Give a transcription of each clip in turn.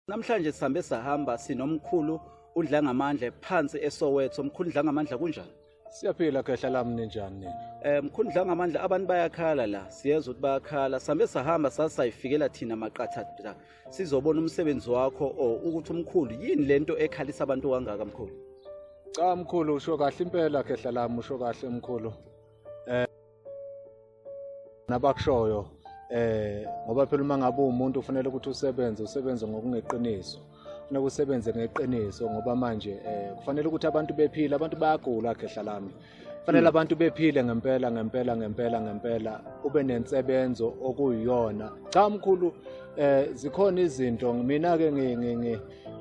Namhlanje sihambe sahamba sinomkhulu uDlangamandla phansi eSoweto. Mkhulu Dlangamandla, kunjani? Siyaphila khehla lami, ninjani nina? Mkhulu Dlangamandla, abantu bayakhala la, siyezwa ukuthi bayakhala. Sihambe sahamba sasayifikela thina maqatha sizobona umsebenzi wakho or ukuthi umkhulu yini lento ekhalisa abantu kangaka, mkhulu? Cha mkhulu, usho kahle impela khehla lami, usho kahle mkhulu. Nabakushoyo ngoba phela uma ngabe uwumuntu ufanele ukuthi usebenze ngokungeqiniso. Kufanele usebenze ngeqiniso ngoba manje kufanele ukuthi abantu bephile, abantu bayagula khehla lami. Kufanele abantu bephile ngempela ngempela ngempela ngempela, ube nensebenzo okuyiyona. Cha mkhulu, zikhona izinto mina ke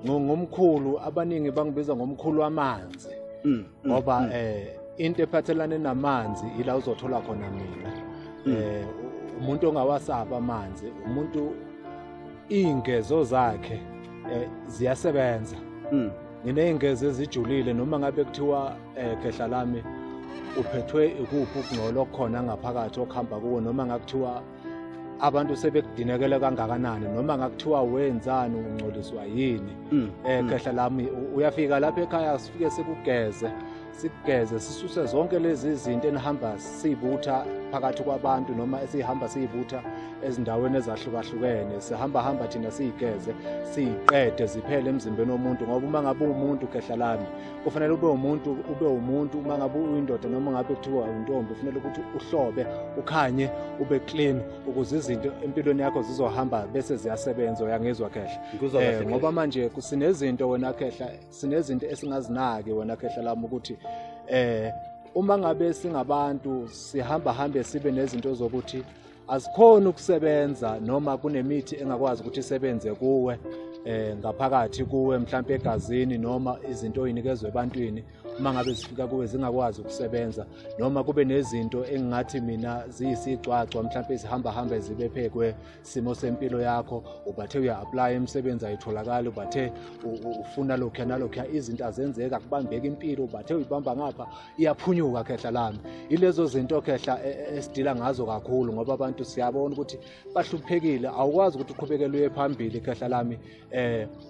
ngumkhulu, abaningi bangibiza ngomkhulu wamanzi. Ngoba into ephathelane namanzi ila uzothola khona mina. Umuntu ongawasaba amanzi, umuntu ingezo zakhe ziyasebenza. Nginey'ngezo ezijulile noma ngabe kuthiwa khehla lami uphethwe ikuphi ukungcola okukhona ngaphakathi okuhamba kuwo, noma ngakuthiwa abantu sebekudinekele kangakanani, noma ngakuthiwa wenzani, ungcoliswa yini. Khehla lami, uyafika lapha ekhaya sifike sikugeze, sikugeze sisuse zonke lezi zinto enihamba siyibutha phakathi kwabantu noma esihamba siyibutha ezindaweni ezahlukahlukene. Sihamba hamba thina siyigeze siyiqede ziphele emzimbeni womuntu, ngoba uma ngabe uwumuntu khehla lami kufanele ube umuntu, ube umuntu. Uma ngabe uyindoda noma ngabe kuthiwa uyintombi, kufanele ukuthi uhlobe, ukhanye, ube clean ukuze izinto empilweni yakho zizohamba bese ziyasebenza. Uyangizwa khehla? Ngikuzwa kahle. Ngoba manje sinezinto wena khehla, sinezinto esingazinaki wena khehla lami, ukuthi uma ngabe singabantu sihamba hambe sibe nezinto zokuthi azikhona ukusebenza, noma kunemithi engakwazi ukuthi isebenze kuwe ngaphakathi kuwe, mhlambe egazini, noma izinto oyinikezwe ebantwini uma ngabe zifika kuwe zingakwazi ukusebenza, noma kube nezinto engingathi mina ziyisigcwagcwa mhlambe zihamba hamba zibe phekwe simo sempilo yakho. Ubathe uya-apply imisebenzi ayitholakali, ubathe ufuna lokhuya nalokhuya, izinto azenzeka, akubambeka impilo, ubathe uyibamba ngapha iyaphunyuka khehla lami. Ilezo zinto khehla esidila ngazo kakhulu, ngoba abantu siyabona ukuthi bahluphekile. Awukwazi ukuthi uqhubekele uye phambili khehla lami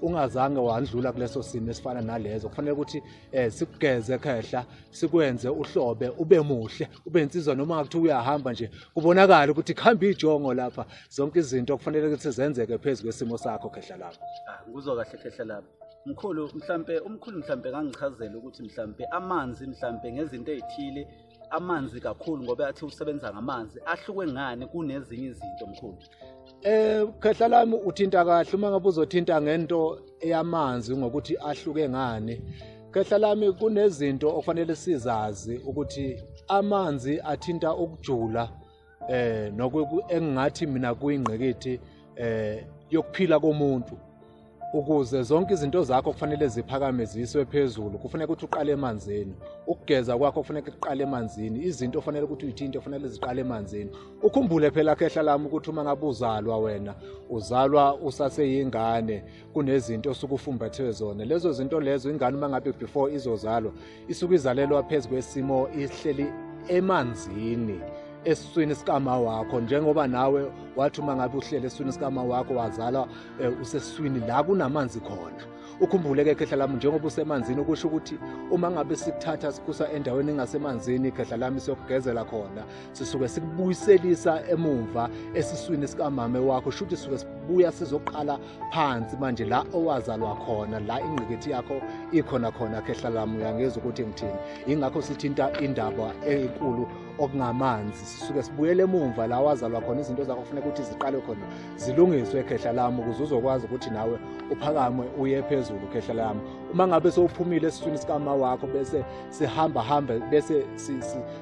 ungazange wandlula kuleso simo esifana nalezo. Kufanele ukuthi sikugeze khehla, sikwenze uhlobe, ube muhle, ube insizwa, noma kuthiwa uyahamba nje kubonakala ukuthi kuhamba ijongo lapha. Zonke izinto kufanele ukuthi zenzeke phezu kwesimo sakho khehla lami. Ngikuzwa kahle khehla lami. Mkhulu, mhlambe umkhulu mhlambe ngangichazela ukuthi mhlambe amanzi mhlambe ngezinto ezithile, amanzi kakhulu ngoba athi usebenza ngamanzi, ahluke ngani kunezinye izinto mkhulu? Khehla lami, uthinta kahle uma ngabe uzothinta ngento eyamanzi ngokuthi ahluke ngani. Khehla lami, kunezinto okufanele sizazi ukuthi amanzi athinta ukujula noku engingathi mina kuyingqikithi yokuphila komuntu. Ukuze zonke izinto zakho kufanele ziphakame ziswe phezulu, kufanele ukuthi uqale emanzini. Ukugeza kwakho kufanele kuqale emanzini, izinto ofanele ukuthi uyithinte kufanele ziqale emanzini. Ukhumbule phela khehla lami ukuthi uma ngabe uzalwa wena, uzalwa usaseyingane, kunezinto osuke ufumbathe zona. Lezo zinto lezo, ingane uma ngabe before izozalwa isuke izalelwa phezu kwesimo, ihleli emanzini esiswini sikama wakho, njengoba nawe wathi uma ngabe uhlele esiswini sikama wakho wazalwa usesiswini la kunamanzi khona. Ukhumbule-ke khehla lami, njengoba usemanzini, okusho ukuthi uma ngabe sikuthatha sikusa endaweni engasemanzini khehla lami siyokugezela khona, sisuke sikubuyiselisa emumva esiswini sikamame wakho. Shuthi sisuke sibuya sizoqala phansi manje la owazalwa khona, la ingqikithi yakho ikhona khona khehla lami. Uyangizwa ukuthi ngithini? Ingakho sithinta indaba enkulu okungamanzi, sisuke sibuyele emumva la wazalwa khona. Izinto zakho kufuneka ukuthi ziqale khona zilungiswe khehla lami, ukuze uzokwazi ukuthi nawe uphakame uye phezulu khehla lami. Uma ngabe sewuphumile esiswini sikama wakho, bese sihamba hambe bese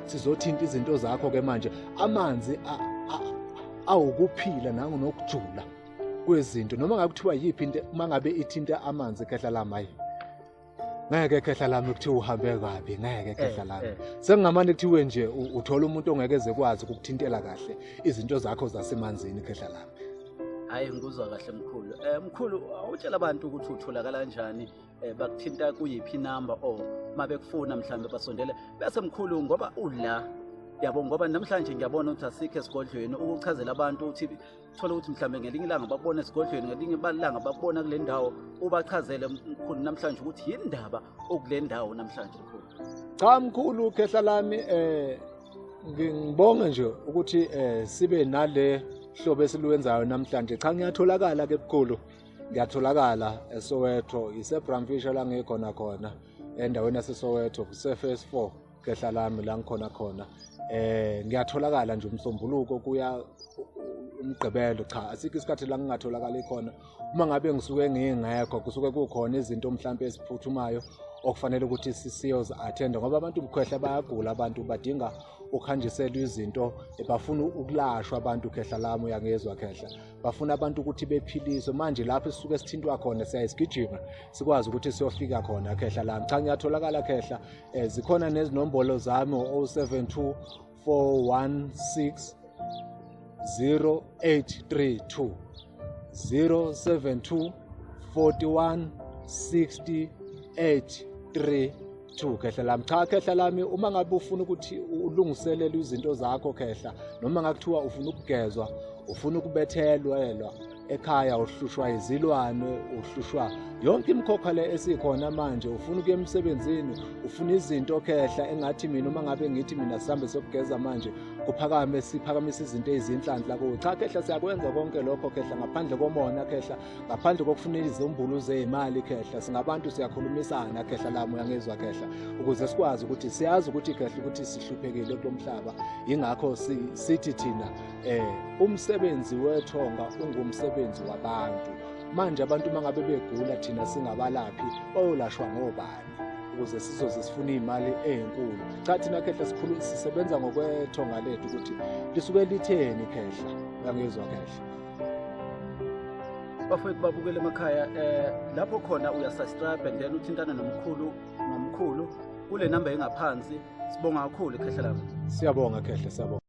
sizothinta izinto zakho ke manje. Amanzi awukuphila nangonokujula kwezinto, noma ngabe kuthiwa yiphi into, uma ngabe ithinta amanzi khehla lami, hayi ngeke khehla lami kuthiwa uhambe kabi, ngeke khehla lami. Sekungamane kuthiwe nje uthola umuntu ongeke eze kwazi ukukuthintela kahle izinto zakho zasemanzini khehla lami. Hayi, ngikuzwa kahle mkhulu. Mkhulu, awutshela abantu ukuthi utholakala kanjani, bakuthinta kuyiphi inamba or mabekufuna mhlambe basondele. Bese mkhulu, ngoba ula Yabo, ngoba namhlanje ngiyabona ukuthi asikho esigodlweni ukuchazela abantu ukuthi thola ukuthi mhlawumbe ngelinye ilanga bakubona esigodlweni, ngelinye ilanga bakubona kule ndawo, ubachazele mkhulu namhlanje ukuthi yini ndaba okule ndawo namhlanje mkhulu. Cha mkhulu, khehla lami, ngibonge nje ukuthi sibe nale hlobo esiluwenzayo namhlanje. Cha, ngiyatholakala ke bukhulu, ngiyatholakala eSoweto, iseBramfisher la ngikhona khona, endaweni yaseSoweto, kuse-Phase 4, khehla lami, la ngikhona khona. Ngiyatholakala nje umsombuluko kuya umgqibelo. Cha, asikho isikhathi la ngingatholakali khona. Uma ngabe ngisuke ngingekho, kusuke kukhona izinto mhlampe eziphuthumayo okufanele ukuthi siyozi-attenda, ngoba abantu bukhwehla bayagula, abantu badinga ukuhanjiselwa izinto, bafuna ukulashwa abantu, khehla lami, uyangezwa khehla, bafuna abantu ukuthi bephiliswe. Manje lapho esisuke sithintwa khona siyayisigijima, sikwazi ukuthi siyofika khona, khehla lami. Cha, ngiyatholakala khehla. Zikhona nezinombolo zami, 072 416 0832, 072 41 60 832, khehla lami. Cha khehla lami, uma ngabe ufuna ukuthi ulungiselele izinto zakho khehla, noma ngakuthiwa ufuna ukugezwa, ufuna ukubethelwelwa ekhaya, uhlushwa izilwane, uhlushwa yonke imikhokha le esikhona manje, ufuna ukuya emsebenzini, ufuna izinto khehla, engathi mina uma ngabe ngithi mina sihambe siyokugeza manje, kuphakame siphakamisa izinto ezinhlanhla kuwe. Cha khehla, siyakwenza konke lokho khehla, ngaphandle komona khehla, ngaphandle kokufuna izimbulu zey'mali khehla. Singabantu, siyakhulumisana khehla lami, uyangizwa khehla, ukuze sikwazi ukuthi siyazi ukuthi khehla ukuthi sihluphekile kulo mhlaba. Yingakho sithi thina umsebenzi wethonga ungumsebenzi wabantu. Manje abantu uma ngabe begula, thina singabalaphi, bayolashwa ngobani ukuze sizoze sifune iy'mali ey'nkulu? Cha, thina khehla sikhulu sisebenza ngokwethonga lethu ukuthi lisuke litheni khehla, uyangizwa khehla. Bafowethu, babukele emakhaya, lapho khona uyasubscribe and then uthintana nomkhulu kule namba engaphansi. Sibonga kakhulu, khehla lami. Siyabonga khehla, siyabonga.